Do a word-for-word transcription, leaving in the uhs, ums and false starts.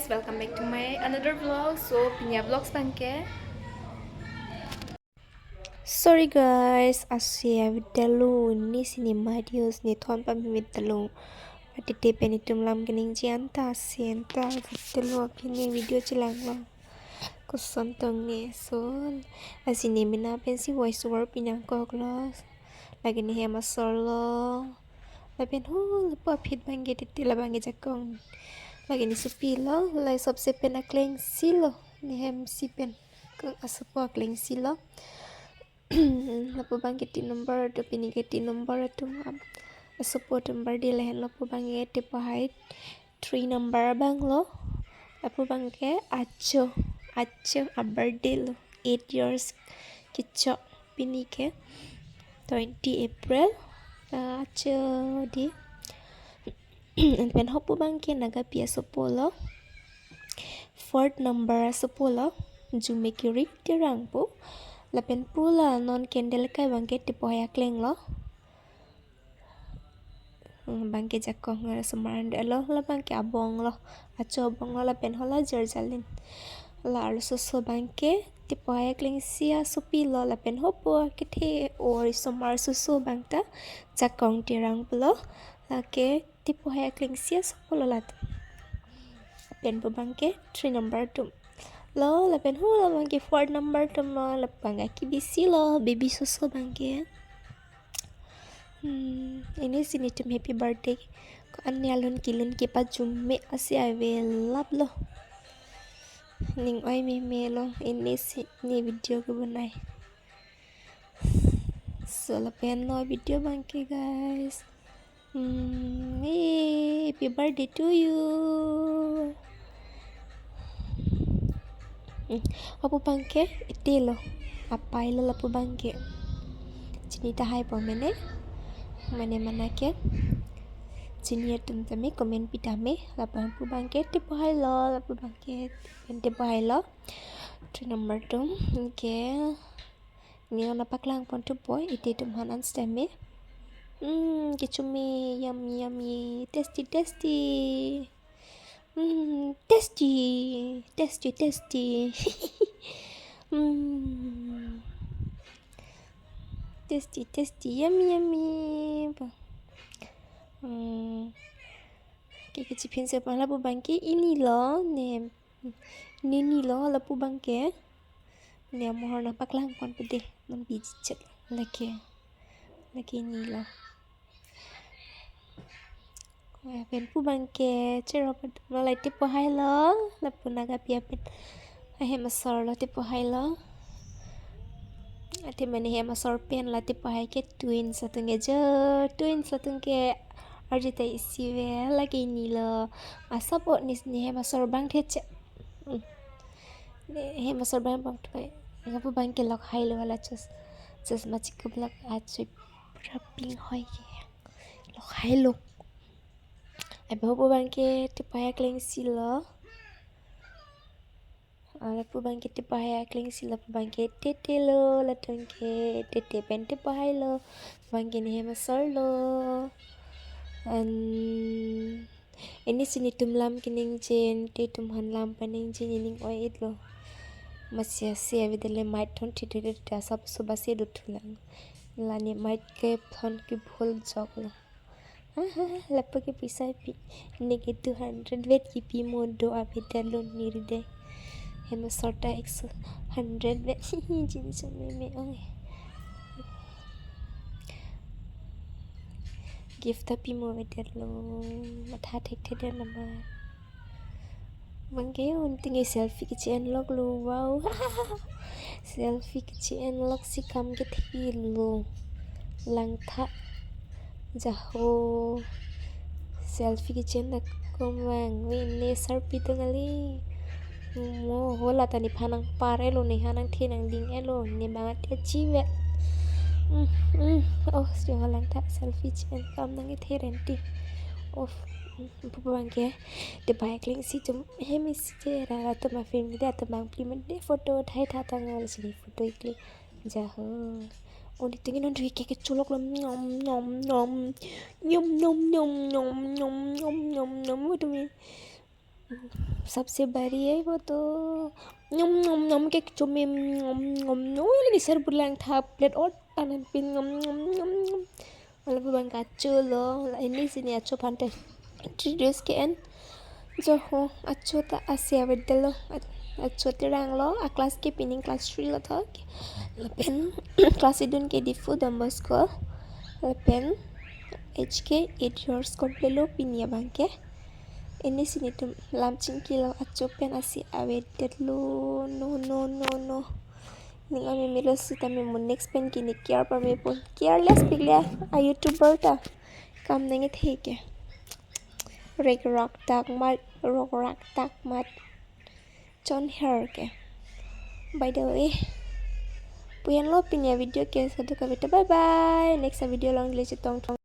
Welcome back to my another vlog. So, pini avlogs abangke. Sorry guys, ase avedetlo, ne cinema news ne thon pame avedetlo. Patiti pen itum lam keningje anta ase anta avedetlo, aphi ne video chelanglo. Koson tong ne so, ase ne mena pensi voice over pinangkoklo. Lake ne hem asor lo. Lapen ho lapu aphi abangke titi labangke jakong. Lake ne sopilo, la sobse pen akleng isi lo. Ne hem isi pen. Ke asopo akleng isi lo. Lapu abangke tin number atum, pini ke tin number atum ap-, asopo atum birthday lahenlo, lapu abangke tepo hai three number abang lo. Lapu abangke acho, acho a-birthday lo, eight years kecho pini ke twenty April. Ah, acho di. Pen hopu abangke Nagapi asopo lo. Fourth number asopo lo. Jumekiri Terang pu. Lapen pu la non candle kai abangke tepo hai akleng lo. Hmm, abangke jakong ngar asomar ande lo, labangke abong lo, acho abong lo, lapen ho la Jerjalin. La arloso so abangke tepo hai akleng isi asopi lo, lapen hopu kethe or osomar soso abang ta Jakong Terang pulo, lake tepo hai akleng isi asopo lo latum. Pen pu abangke three number atum lo, lapen ho labangke four number atum lo, labangke kebisi lo, baby soso abangke. Hmm, ini si netum happy birthday. Ko-an ne alun kelun kepajum me ase avelap lo. Ning oi meme lo, ini si ne video kebonai. So, lapen lo video abangke, guys. Hmm, eh, happy birthday to you. Hmm, hopu abangke, iti lo. Apai lo lapu abangke. Chini tahai po mene. Mane mana ke. Chini atum tame comment pi tame. Lapu abangke tepo hai lo, lapu abangke tepo hai lo. Three number atum. Okay. Ne nangpaklang pon thupo, iti atum aphan an sitame. Hmm, kecho me, yummy, yummy, tasty, tasty. Hmm, tasty, tasty, tasty. Hmm. Tasty, tasty, yummy, yummy. Hmm. Ke kechiphin se pala lapu abangke ini lo, ne. Ne ini lo lapu abangke. Ne amohor nangpaklang pon pede, non biji chet lake. Lake ini lo. Pen pu abangke cherop malai tepo hai lo, lapu Nagapi apen ahem asor lo tepo hai lo. Ate mane hem asor pen la tepo hai ke twins atum ke jo, twins atum ke arju ta isi ave, lake ini lo. Asap o ne, ne hem asor abang theche. Hmm. Ne hem asor abang bang tukai. Lapu abangke lok hai lo la chos. Chos machik ke blak achoi pura pink hoi ke. Lok hai lo. Abe hopu abangke tepo hai akleng isi lo. Ah, lapu abangke tepo hai akleng isi, lapu abangke tete lo, latum ke tete pen tepo hai lo. Abangke ne hem asor lo. An Ini si netum lam keningje, netum aphan lam paningje, ne ning oi-et lo. Masi ase avedetlo, mic thon thithe thithe asap suba si do thulang. La ne mic ke thon kebhul jok lo. Ha, ha, ha, lapu ke poisa pi. Ne ke two hundred vet kipi mo do avedetlo nirde. Hem asor ta ekso hundred vet. Jin so meme oi. Gift ta pimo avedetlo. Matha thekthe det nama. Abangke un tinge selfie keche-en lok lo, wow. Selfie keche-en lok si kam kethe lo. Langtha. Jaho. Selfie keche-en dak komang. Wi ne sarpi tung ali. Mo ho la ta nephan nangpar-et lo, nephan nangthe nangding-et lo, ne bang ate chive. Mm, mm. Oh, si ho langtha selfie che-en kam nang-ethe renti. Oh, mm, pu abangke tepo hai akleng isi atum hem isi te ra ra atum a family atum bang phli mede photo thai tha tang al si photo ikli. Jaho. Oh, ne tingin non dui ke kecho lok lo, nom nom nom. Nom nom nom nom nom nom nom nom. Atum ni. सबसे बड़ी है वो तो। Nom nom nom, cake chomim, nom nom nom. Oh, lagi ser bulang thap plate ot panan pin, nom nom nom nom. Wala bang kachu lo, la ini sini acho pante. Three days ke-en. Jo ho, acho ta asi avedetlo. Acho tirang lo, a class ke pining class three lo tho. Lapen class idun ke Diphu Don Bosco. Lapen age ke eight years complete lo pini abang ke. Ini sini atum lam chingki lo, acho pen asi avedetlo. No no no no. Ning amemelo sitame mo next pen kini care pame pon. Careless pikle a YouTuber ta. Kam nang ithe ke. Rek rak tak mat, rok rak tak mat. Chon her ke. By the way, pu-an lo pini avideo ke sadu kavita. Bye bye. Next avideo along le chetong thong.